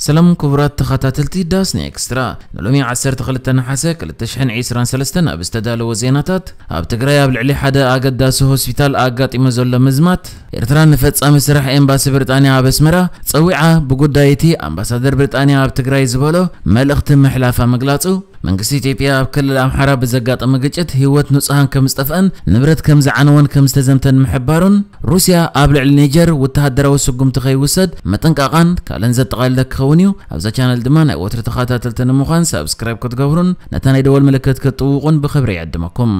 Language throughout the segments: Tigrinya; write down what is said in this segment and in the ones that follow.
ሰላም ክቡራት ተኸታተልቲ ዳስኒ ኤክስትራ፣ ንሎሚ ዓሰርተ ክልተ ነሓሰ ክልተ ሽሕን ዕስራን ሰለስተን ኣብ ዝተዳለወ ዜናታት፣ ኣብ ትግራይ ኣብ ልዕሊ ሓደ ኣገዳሲ ሆስፒታል ኣጋጢሙ ዘሎ ምዝማት፣ ኤርትራ ንፈጻሚ ስራሕ ኤምባሲ ብሪጣንያ ኣብ ኣስመራ ጸዊዓ ብጉዳይ እቲ ኣምባሳደር ብሪጣንያ ኣብ ትግራይ ዝበሎ መልእኽቲ ምሕላፋ ምግላጹ፣ መንግስቲ ኢትዮጵያ ኣብ ክልል ኣምሓራ ብዘጋጠመ ግጭት ህይወት ንጹሃን ከም ዝጠፍአን ንብረት ከም ዝዓነወን ከም ዝተዘምተን ምሕባሩን፣ ሩስያ ኣብ ልዕሊ ኒጀር ወተሃደራዊ ስጉምቲ ከይውሰድ ምጥንቃቓን ካልእን ዘጠቓለለ ክኸውን እዩ። ኣብዛ ቻነል ድማ ናይ ወትሩ ተኸታተልቲ ንምዃን ሳብስክራይብ ክትገብሩን ነታ ናይ ደወል ምልክት ክትጥውቑን ብኽብሪ ይዕድመኩም።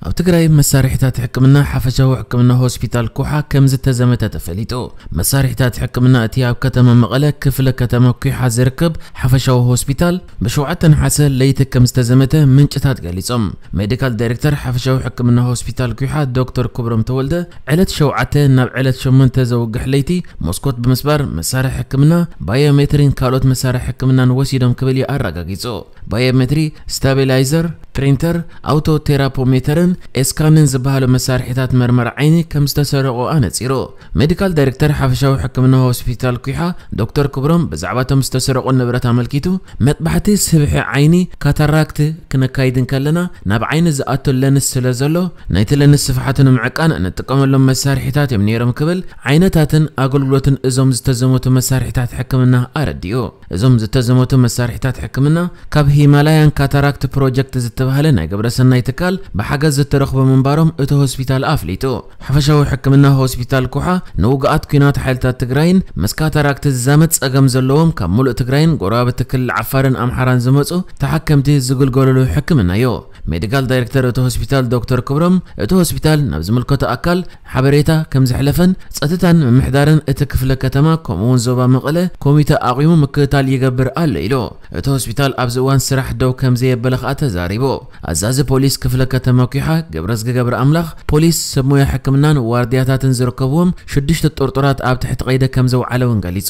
ኣብ ትግራይ መሳርሒታት ሕክምና ሓፈሻዊ ሕክምና ሆስፒታል ኩሓ ከም ዝተዘመተ ተፈሊጡ። መሳርሒታት ሕክምና እቲ ኣብ ከተማ መቐለ ክፍለ ከተማ ኩሓ ዝርከብ ሓፈሻዊ ሆስፒታል ብሸውዓተ ነሓሰ ለይቲ ከም ዝተዘመተ ምንጭታት ገሊጾም። ሜዲካል ዳይሬክተር ሓፈሻዊ ሕክምና ሆስፒታል ኩሓ ዶክተር ክብሮም ተወልደ ዕለት ሸውዓተ ናብ ዕለት ሸሞንተ ዘውግሕ ለይቲ መስኮት ብምስባር መሳርሒ ሕክምና ባዮሜትሪን ካልኦት መሳርሒ ሕክምናን ወሲዶም ክብል እዩ ኣረጋጊጹ። ባዮሜትሪ፣ ስታቢላይዘር፣ ፕሪንተር፣ ኣውቶ ቴራፖሜተርን ኤስካንን ዝበሃሉ መሳርሒታት መርመራ ዓይኒ ከም ዝተሰረቑ ኣነጺሩ። ሜዲካል ዳይሬክተር ሓፈሻዊ ሕክምና ሆስፒታል ኩሓ ዶክተር ክብሮም ብዛዕባ እቶም ዝተሰረቑ ንብረት ኣመልኪቱ፣ መጥባሕቲ ስብሒ ዓይኒ ካታራክት ክነካይድ እንከለና ናብ ዓይኒ ዝኣቱ ለንስ ስለ ዘሎ፣ ናይቲ ለንስ ስፍሓቱ ንምዕቃን እንጥቀመሎም መሳርሒታት እዮም ነይሮም ክብል ዓይነታትን ኣገልግሎትን እዞም ዝተዘመቱ መሳርሒታት ሕክምና ኣረዲኡ። እዞም ዝተዘመቱ መሳርሒታት ሕክምና ካብ ሂማላያን ካታራክት ፕሮጀክት ዝተባህለ ናይ ግብረሰናይ ትካል ብሓገዝ ዝተረኽቡ ምንባሮም እቲ ሆስፒታል ኣፍሊጡ። ሓፈሻዊ ሕክምና ሆስፒታል ኩሓ ንውግኣት ኲናት ሓይልታት ትግራይን ምስ ካታራክት ዝዛመድ ጸገም ዘለዎም ካብ ሙሉእ ትግራይን ጎረባብቲ ክልል ዓፋርን ኣምሓራን ዝመጹ ተሓከምቲ ዝግልገሉሉ ሕክምና እዩ። ሜዲካል ዳይሬክተር እቲ ሆስፒታል ዶክተር ክብሮም፣ እቲ ሆስፒታል ናብ ዝምልከቶ ኣካል ሓበሬታ ከም ዘሕለፈን ጸጥታን ምምሕዳርን እቲ ክፍለ ከተማ ከምኡ እውን ዞባ መቐለ ኮሚተ ኣቑሙ ምክትታል ይገብር ኣሎ ኢሉ። እቲ ሆስፒታል ኣብዚ እዋን ስራሕ ደው ከም ዘየበለ ከኣ ተዛሪቡ። ኣዛዚ ፖሊስ ክፍለ ከተማ ኩሓ ገብረዝጊ ገብረ ኣምላኽ፣ ፖሊስ፣ ሰብ ሞያ ሕክምናን ዋርድያታትን ዝርከብዎም ሽዱሽተ ጥርጡራት ኣብ ትሕቲ ቀይዲ ከም ዘውዓለ እውን ገሊጹ።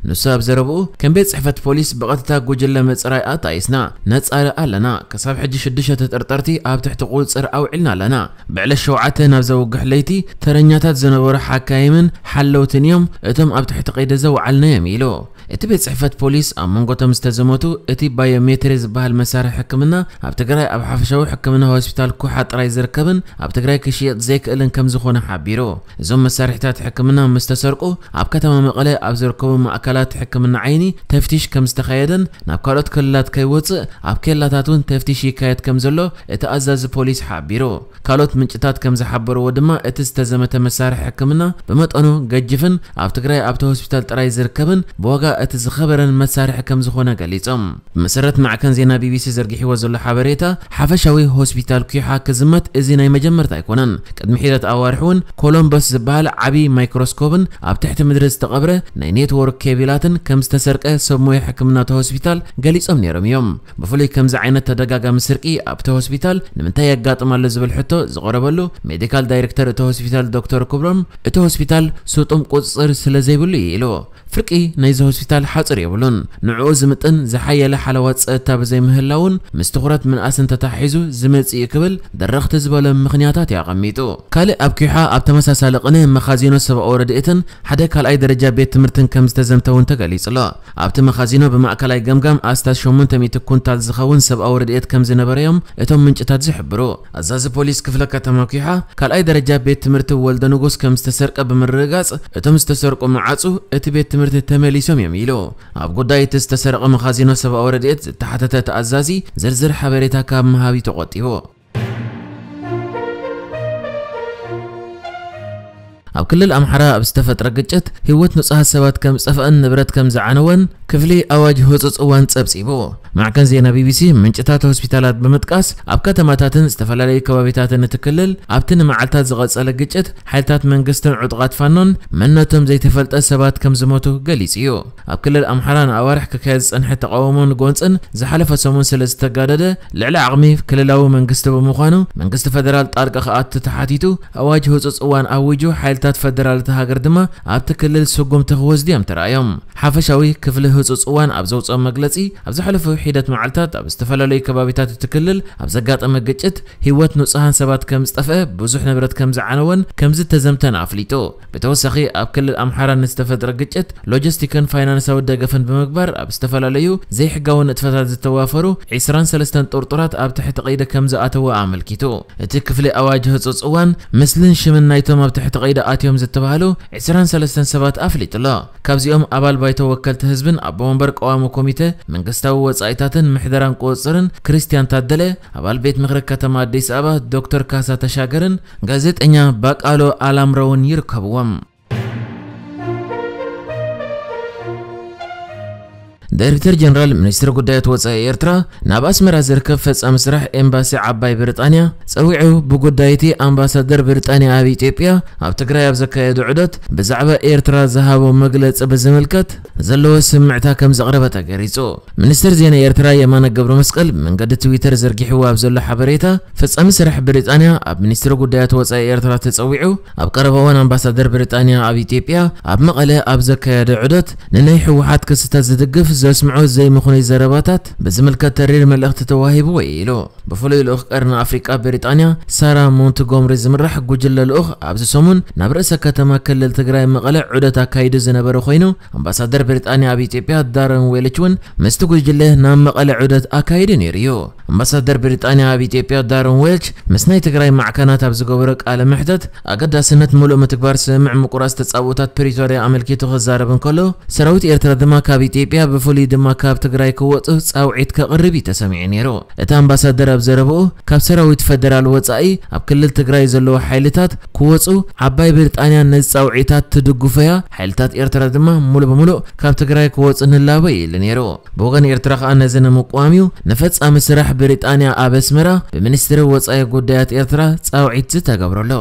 ንሱ ኣብ ዘረብኡ፣ ከም ቤት ጽሕፈት ፖሊስ ብቐጥታ ጉጅለ ምጽራይ ኣጣይስና ነጻሪ ኣለና። ክሳብ ሕጂ ሽዱሽተ ተጠርጠርቲ ኣብ ትሕቲ ቁጽጽር ኣውዒልና ኣለና። ብዕለት ሸውዓተ ናብ ዘውግሕ ለይቲ ተረኛታት ዝነበሩ ሓካይምን ሓለውትን እዮም እቶም ኣብ ትሕቲ ቀይዲ ዘውዓልናዮም ኢሉ። እቲ ቤት ጽሕፈት ፖሊስ ኣብ መንጎ እቶም ዝተዘመቱ እቲ ባዮሜትሪ ዝበሃል መሳርሒ ሕክምና ኣብ ትግራይ ኣብ ሓፈሻዊ ሕክምና ሆስፒታል ኩሓ ጥራይ ዝርከብን ኣብ ትግራይ ክሽየጥ ዘይክእልን ከም ዝኾነ ሓቢሩ። እዞም መሳርሒታት ሕክምና ምስ ተሰርቁ ኣብ ከተማ መቐለ ኣብ ዝርከቡ ማእከላት ሕክምና ዓይኒ ተፍቲሽ ከም ዝተኻየደን ናብ ካልኦት ክልላት ከይወፅእ ኣብ ኬላታት እውን ተፍቲሽ ይካየድ ከም ዘሎ እቲ ኣዛዚ ፖሊስ ሓቢሩ። ካልኦት ምንጭታት ከም ዝሓበርዎ ድማ እቲ ዝተዘመተ መሳርሒ ሕክምና ብመጠኑ ገጅፍን ኣብ ትግራይ ኣብቲ ሆስፒታል ጥራይ ዝርከብን ብዋጋ እቲ ዝኸበረን መሳርሒ ከም ዝኾነ ገሊጾም። ብመሰረት ማዕከን ዜና ቢቢሲ ዘርጊሕዎ ዘሎ ሓበሬታ፣ ሓፈሻዊ ሆስፒታል ኲሓ ክዝመት እዚ ናይ መጀመርታ ኣይኮነን። ቅድሚ ሒደት ኣዋርሕ እውን ኮሎምበስ ዝበሃል ዓቢ ማይክሮስኮፕን ኣብ ትሕቲ ምድሪ ዝተቐብረ ናይ ኔትወርክ ኬብላትን ከም ዝተሰርቀ ሰብ ሞያ ሕክምና እቲ ሆስፒታል ገሊጾም ነይሮም እዮም። ብፍሉይ ከምዚ ዓይነት ተደጋጋሚ ስርቂ ኣብቲ ሆስፒታል ንምንታይ የጋጥም ኣሎ ዝብል ሕቶ ዝቐረበሉ ሜዲካል ዳይሬክተር እቲ ሆስፒታል ዶክተር ክብሮም፣ እቲ ሆስፒታል ስጡም ቁጽጽር ስለ ዘይብሉ እዩ ኢሉ። ፍርቂ ናይዚ ሆስፒታል ሓጹር የብሉን። ንዕኡ ዝምጥን ዝሓየለ ሓለዋ ጸጥታ ብዘይምህላውን ምስ ትኹረት ምንኣስን ተተሓሒዙ ዝመጽእ እዩ ክብል ደረኽቲ ዝበለ ምኽንያታት እዩ ኣቐሚጡ። ካልእ ኣብ ኲሓ ኣብ ተመሳሳሊ ቅነ መኻዚኖ ሰብኣዊ ረድኤትን ሓደ ካልኣይ ደረጃ ቤት ትምህርትን ከም ዝተዘምተ እውን ተገሊጹ ኣሎ። ኣብቲ መኻዚኖ ብማእከላይ ገምጋም ኣስታት ሸሞንተ ሚእቲ ኩንታል ዝኸውን ሰብኣዊ ረድኤት ከም ዝነበረ እዮም እቶም ምንጭታት ዝሕብሩ። ኣዛዚ ፖሊስ ክፍለ ከተማ ኲሓ ካልኣይ ደረጃ ቤት ትምህርቲ ወልደ ንጉስ ከም ዝተሰርቀ ብምርግጋጽ፣ እቶም ዝተሰርቁ መዓጹ እቲ ቤት ትምህርቲ ተመሊሶም እዮም ኢሉ። ኣብ ጉዳይ እቲ ዝተሰረቐ መኻዚኖ ሰብኣዊ ረድኤት ዝተሓተተ እቲ ኣዛዚ ዝርዝር ሓበሬታ ካብ ምሃብ እዩ ተቖጢቡ። ኣብ ክልል ኣምሓራ ኣብ ዝተፈጥረ ግጭት ህይወት ንጹሃት ሰባት ከም ዝጠፍአን ንብረት ከም ዝዓነወን ክፍሊ ኣዋጅ ህጹጽ እዋን ጸብጺቡ። ማዕከን ዜና ቢቢሲ ምንጭታት ሆስፒታላት ብምጥቃስ፣ ኣብ ከተማታትን ዝተፈላለዩ ከባቢታትን እቲ ክልል ኣብቲ ንመዓልታት ዝቐጸለ ግጭት ሓይልታት መንግስትን ዕጡቓት ፋኖን መንነቶም ዘይተፈልጠ ሰባት ከም ዝሞቱ ገሊጹ እዩ። ኣብ ክልል ኣምሓራ ንኣዋርሕ ክካየድ ዝጸንሐ ተቓውሞን ጎንጽን ዝሓለፈ ሰሙን ስለ ዝተጋደደ፣ ልዕሊ ዓቕሚ ክልላዊ መንግስቲ ብምዃኑ፣ መንግስቲ ፈደራል ጣልቃ ክኣቱ ተሓቲቱ ኣዋጅ ህጹጽ እዋን ኣዊጁ ሓይልታት ኣካላት ፈደራል እታ ሃገር ድማ ኣብቲ ክልል ስጉምቲ ክወስዱ እዮም ተራእዮም። ሓፈሻዊ ክፍሊ ህጹጽ እዋን ኣብ ዘውጽኦ መግለጺ፣ ኣብ ዝሓለፉ ሒደት መዓልታት ኣብ ዝተፈላለዩ ከባቢታት እቲ ክልል ኣብ ዘጋጠመ ግጭት ህይወት ንጹሃን ሰባት ከም ዝጠፍአ፣ ብዙሕ ንብረት ከም ዝዓነወን ከም ዝተዘምተን ኣፍሊጡ። ብተወሳኺ ኣብ ክልል ኣምሓራ ንዝተፈጥረ ግጭት ሎጂስቲክን ፋይናንሳዊ ደገፍን ብምግባር ኣብ ዝተፈላለዩ ዘይሕጋዊ ንጥፈታት ዝተዋፈሩ ዕስራን ሰለስተን ጥርጡራት ኣብ ትሕቲ ቀይዲ ከም ዝኣተወ ኣመልኪቱ። እቲ ክፍሊ ኣዋጅ ህጹጽ እዋን ምስልን ሽምን ናይቶም ኣብ ትሕቲ ቀይዲ ኣትዮም ዝተባህሉ ዕስራን ሰለስተን ሰባት ኣፍሊጡ ኣሎ። ካብዚኦም ኣባል ባይቶ ወከልቲ ህዝብን ኣቦ ወንበር ቀዋሚ ኮሚተ መንግስታዊ ወጻኢታትን ምሕደራን ቁጽጽርን ክርስቲያን ታደለ፣ ኣባል ቤት ምኽሪ ከተማ ኣዲስ ኣበባ ዶክተር ካሳ ተሻገርን ጋዜጠኛ ባቃሎ ኣላምረውን ይርከብዎም። ዳይሬክተር ጀነራል ሚኒስትሪ ጉዳያት ወጻኢ ኤርትራ ናብ ኣስመራ ዝርከብ ፈጻሚ ስራሕ ኤምባሲ ዓባይ ብሪጣንያ ጸዊዑ፣ ብጉዳይ እቲ ኣምባሳደር ብሪጣንያ ኣብ ኢትዮጵያ ኣብ ትግራይ ኣብ ዘካየዶ ዑደት ብዛዕባ ኤርትራ ዝሃቦ መግለጺ ብዝምልከት ዘለዎ ስምዕታ ከም ዘቕረበ ተገሊጹ። ሚኒስትር ዜና ኤርትራ የማነ ገብረ መስቀል መንገዲ ትዊተር ዘርጊሕዎ ኣብ ዘሎ ሓበሬታ፣ ፈጻሚ ስራሕ ብሪጣንያ ኣብ ሚኒስትሪ ጉዳያት ወጻኢ ኤርትራ ተጸዊዑ ኣብ ቀረባ እዋን ኣምባሳደር ብሪጣንያ ኣብ ኢትዮጵያ ኣብ መቐለ ኣብ ዘካየደ ዑደት ንናይ ህወሓት ክስታት ዝድግፍ ዘስምዖ ዘይምኽኑይ ዘረባታት ብዝምልከት ተሪር መልእኽቲ ተዋሂብዎ ኢሉ። ብፍሉይ ልኡኽ ቀርኒ ኣፍሪቃ ብሪጣንያ ሳራ ሞንትጎምሪ ዝምራሕ ጉጅለ ልኡኽ ኣብዚ ሰሙን ናብ ርእሰ ከተማ ክልል ትግራይ መቐለ ዑደት ኣካይዱ ዝነበረ ኮይኑ፣ ኣምባሳደር ብሪጣንያ ኣብ ኢትዮጵያ ዳረን ዌልች እውን ምስቲ ጉጅለ ናብ መቐለ ዑደት ኣካይዱ ነይሩ እዩ። ኣምባሳደር ብሪጣንያ ኣብ ኢትዮጵያ ዳረን ዌልች ምስ ናይ ትግራይ ማዕከናት ኣብ ዝገበሮ ቃለ መሕተት ኣገዳስነት ምሉእ ምትግባር ስምምዕ ምቁራጽ ተጻብኦታት ፕሪቶርያ ኣመልኪቱ ክዛረብ እንከሎ፣ ሰራዊት ኤርትራ ድማ ካብ ኢትዮጵያ ብፍሉይ ድማ ካብ ትግራይ ክወጹ ጻውዒት ከቕርብ እዩ ተሰሚዑ ነይሩ። እቲ ኣምባሳደር ኣብ ዘረብኡ፣ ካብ ሰራዊት ፈደራል ወጻኢ ኣብ ክልል ትግራይ ዘለዉ ሓይልታት ክወጹ ዓባይ ብሪጣንያ ነዚ ጻውዒታት ትድግፎ እያ፣ ሓይልታት ኤርትራ ድማ ሙሉእ ብሙሉእ ካብ ትግራይ ክወጹ ንላቦ እዩ ኢሉ ነይሩ። ብወገን ኤርትራ ከኣ ነዚ ንምቅዋም እዩ ንፈጻሚ ስራሕ ብሪጣንያ ኣብ ኣስመራ ብሚኒስትሪ ወጻኢ ጉዳያት ኤርትራ ጻውዒት ዝተገብረሉ።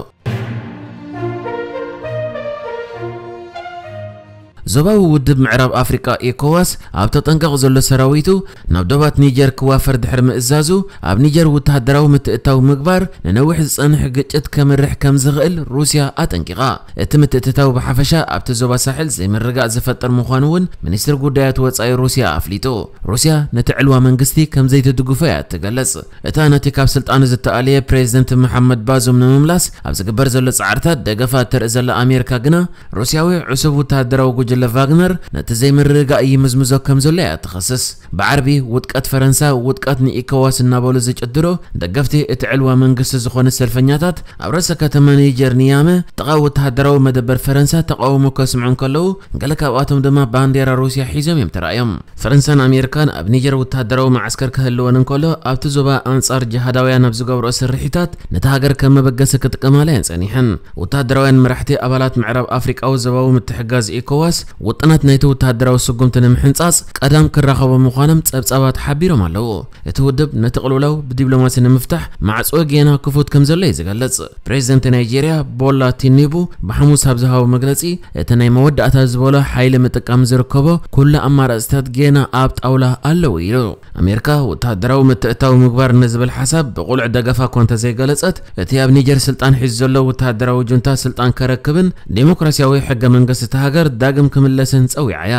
ዞባዊ ውድብ ምዕራብ ኣፍሪቃ ኤኮዋስ ኣብ ተጠንቀቕ ዘሎ ሰራዊቱ ናብ ዶባት ኒጀር ክዋፈር ድሕሪ ምእዛዙ፣ ኣብ ኒጀር ወተሃደራዊ ምትእትታው ምግባር ንነዊሕ ዝጸንሕ ግጭት ከምርሕ ከም ዝኽእል ሩስያ ኣጠንቂቓ። እቲ ምትእትታው ብሓፈሻ ኣብቲ ዞባ ሳሕል ዘይምርግጋእ ዝፈጥር ምዃኑ እውን ሚኒስትሪ ጉዳያት ወጻኢ ሩስያ ኣፍሊጡ። ሩስያ ነቲ ዕልዋ መንግስቲ ከም ዘይትድግፎ እያ እትገልጽ። እታ ነቲ ካብ ስልጣኑ ዝተኣልየ ፕሬዚደንት መሓመድ ባዙም ንምምላስ ኣብ ዝግበር ዘሎ ጻዕርታት ደገፋ እተርኢ ዘላ ኣሜሪካ ግና፣ ሩስያዊ ዕሱብ ወተሃደራዊ ጉጅለ ቫግነር ነቲ ዘይምርግጋእ ይምዝምዞ ከም ዘሎ እያ ትኸስስ። ብዓርቢ ውድቀት ፈረንሳ፣ ውድቀት ንኢኮዋስ እናበሉ ዝጭድሩ ደገፍቲ እቲ ዕልዋ መንግስቲ ዝኾኑ ሰልፈኛታት ኣብ ርእሰ ከተማ ኒጀር ንያመ ጥቓ ወተሃደራዊ መደበር ፈረንሳ ተቃውሞ ከስምዑ እንከለዉ፣ ገለ ካብኣቶም ድማ ባንዴራ ሩስያ ሒዞም እዮም ተራእዮም። ፈረንሳን ኣሜሪካን ኣብ ኒጀር ወተሃደራዊ መዓስከር ክህልወን እንከሎ፣ ኣብቲ ዞባ ኣንጻር ጅሃዳውያን ኣብ ዝገብርኦ ስርሒታት ነታ ሃገር ከም መበገሲ ክጥቀማላ እየን ጸኒሐን። ወተሃደራውያን መራሕቲ ኣባላት ምዕራብ ኣፍሪቃዊ ዞባዊ ምትሕጋዝ ኢኮዋስ ውጥናት ናይቲ ወተሃደራዊ ስጉምቲ ንምሕንጻጽ ቀዳም ክራኸቡ ምዃኖም ጸብጻባት ሓቢሮም ኣለዉ። እቲ ውድብ ነቲ ቅልውላው ብዲፕሎማሲ ንምፍታሕ ማዕጾ ጌና ክፉት ከም ዘሎ እዩ ዝገልጽ። ፕሬዚደንት ናይጄርያ ቦላ ቲኒቡ ብሓሙስ ኣብ ዝሃቦ መግለጺ፣ እቲ ናይ መወዳእታ ዝበሎ ሓይሊ ምጥቃም ዝርከቦ ኩሉ ኣማራጽታት ጌና ኣብ ጣውላ ኣለዉ ኢሉ። ኣሜሪካ ወተሃደራዊ ምትእትታው ምግባር ንዝብል ሓሳብ ብቑልዕ ደገፋ እኳ እንተዘይገለጸት፣ እቲ ኣብ ኒጀር ስልጣን ሒዙ ዘሎ ወተሃደራዊ ጁንታ ስልጣን ከረክብን ዴሞክራሲያዊ ሕገ መንግስቲ እታ ሃገር ዳግም ክምለስን ጸዊዓ እያ።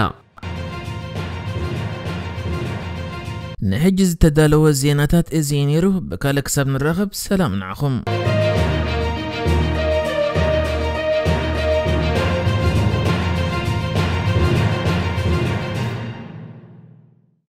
ንሕጂ ዝተዳለወ ዜናታት እዚ እዩ ነይሩ። ብካልእ ክሳብ ንራኸብ ሰላም ንዓኹም።